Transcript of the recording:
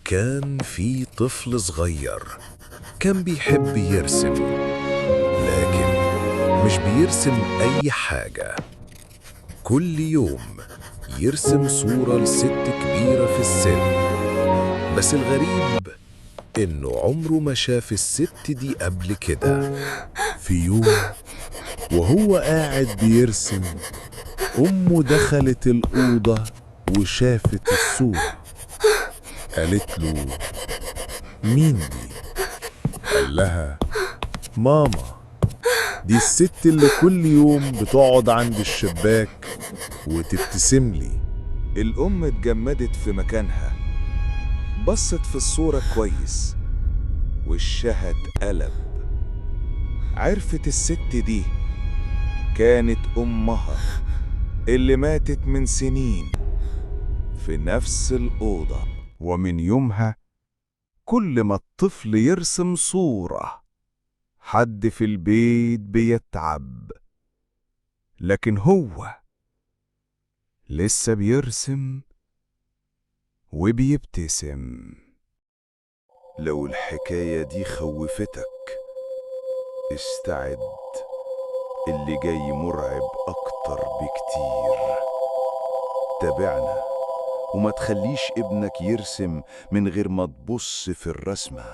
كان في طفل صغير كان بيحب يرسم، لكن مش بيرسم أي حاجة. كل يوم يرسم صورة لست كبيرة في السن، بس الغريب إنه عمره ما شاف الست دي قبل كده. في يوم وهو قاعد بيرسم، أمه دخلت الأوضة وشافت الصورة. قالت له: مين دي؟ قال لها: ماما، دي الست اللي كل يوم بتقعد عند الشباك وتبتسم لي. الأم اتجمدت في مكانها، بصت في الصورة كويس وشها اتقلب. عرفت الست دي كانت أمها اللي ماتت من سنين في نفس الأوضة. ومن يومها كل ما الطفل يرسم صورة حد في البيت بيتعب، لكن هو لسه بيرسم وبيبتسم. لو الحكاية دي خوفتك استعد، اللي جاي مرعب أكتر بكتير. تابعنا وما تخليش ابنك يرسم من غير ما تبص في الرسمة.